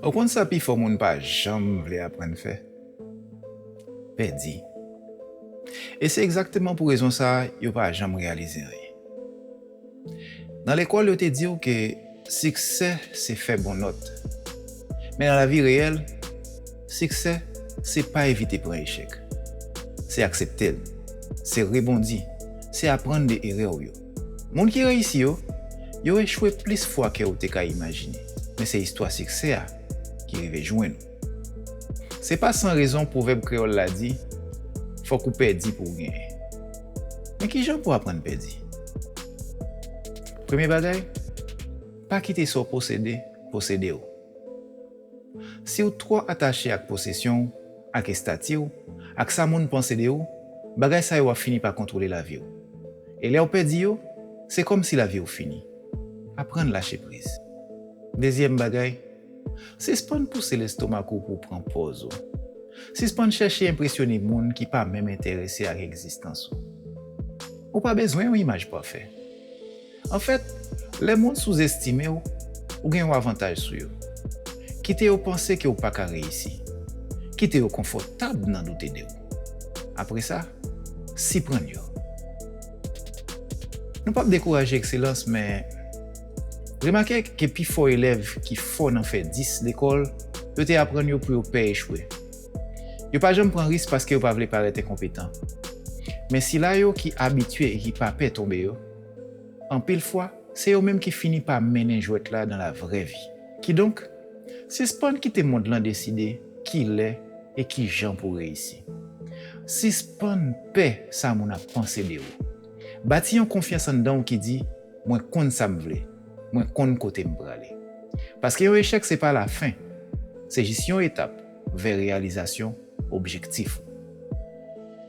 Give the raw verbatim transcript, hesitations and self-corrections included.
Ou konn sa pifò moun pa janm vle aprann fè? Pèdi. E se egzakteman pou rezon sa a yo pa janm reyalize anyen. Nan lekòl, yo te di w ke siksè se fè bon nòt. Men nan lavi reyèl, siksè se pa evite pran echèk. Se aksepte l. Se rebondi. Se aprann de erè w yo. Moun ki reyisi yo, yo echwe plis fwa ke w te ka imajine. Men se istwa siksè a ki rive jwenn ou. Se pa san rezon pwovèb kreyòl la di, fòk ou pèdi pou w genyen. Men ki jan pou w aprann pèdi? Premye bagay, pa kite sa w posede posede w. Si w twò atache ak posesyon w, ak estati w, ak sa moun panse de ou, bagay sa yo ap fini pa kontwole lavi w. E lè w pèdi yo, se kòmsi lavi w fini. Aprann lache priz. Dezyèm bagay, sispann pouse lestomak ou pou w pran pòz ou. Sispann chèche enpresyone moun ki pa menm enterese ak egzistans ou. Ou pa bezwen yon imaj pafè. Anfèt, lè moun souzestime w, ou gen yon avantaj sou yo. Kite yo panse ke w pa ka reyisi. Kite yo konfòtab nan doute de w. Apre sa, siprann yo. Nou p ap dekouraje ekselans, men remake ke pifò elèv ki fò nan fè dis lekòl, yo te aprann yo pou yo pè echwe. Yo pa janm pran risk paske yo pa vle parèt enkonpetan. Men sila yo ki abitye e ki pa pè tonbe yo, anpil fwa, se yo menm ki fini pa mennen jwèt la nan la vrè vi. Kidonk, sispann kite mond lan deside kilè e kijan pou w reyisi. Sispann pè sa moun ap panse de ou. Bati yon konfyans anndan w ki di, mwen konn sa m vle, mwen konn kote m prale. Paske yon echèk se pa lafen, se jis yon etap vè reyalizasyon objektif ou.